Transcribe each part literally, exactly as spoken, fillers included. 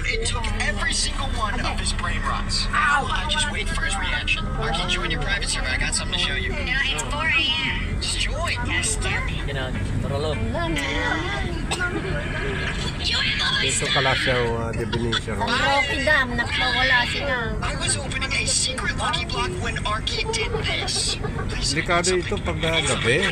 It took every single one of his brain rots. Now I just wait for his reaction. Arky, join your private server. I got something to show you. No, it's four a m. Just join. Gosh damn it. Kinag-, Barolo. Dito pala siya, uh, definition. Ang Rocky Dam, nakawala sila. I was opening a secret lucky block when Arky did this. Delikado ito pag, ah, gabi.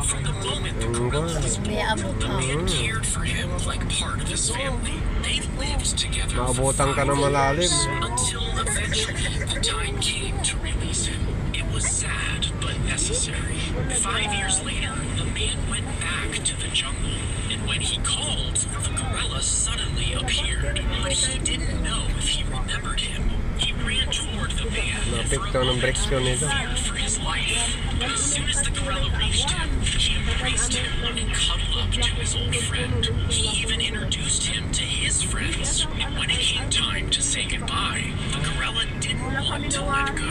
From the moment the Ewan ko. Gorilla May abot, oh. Cared for him like part of his family. They lived together for Maabutan ka ng five malalim. Years until eventually the time came to release him. It was sad, but necessary. Five years later, the man went back to the jungle, and when he called, the gorilla suddenly appeared. But he didn't know if he remembered him. He ran toward the man and Napikto ng brekso nito. Feared for his life. But as soon as the gorilla reached him, he embraced him and cuddled up to his old friend. He even introduced him to his friends. And when it came time to say goodbye, the gorilla didn't want to let go.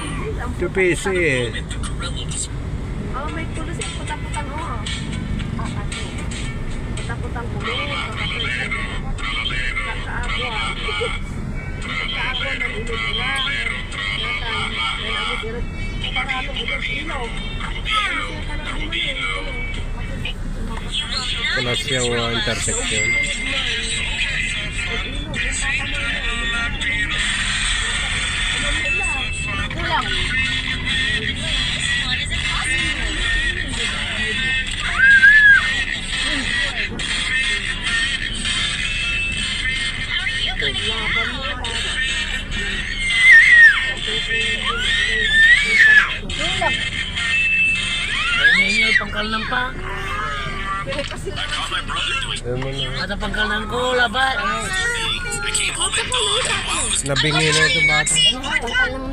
Too busy eh. The moment the gorilla was Oh, may tulos yung putang-putang, oh. Ah, ano? Putang-putang ulo, putang-putang ulo. Kakaabot. Kakaabot ng ilog nila. Natang, may amo sila. Parang ilog, ilog. Ano siya ka lang naman eh, ilog. Ito na siya, uh, intersection. Kulang. Kulang. Ay, ngayon yung pangkal ng pa. Ayun mo na. Ada pangkal ng ko, labat. Nabingi na itong bata. Pangkal ng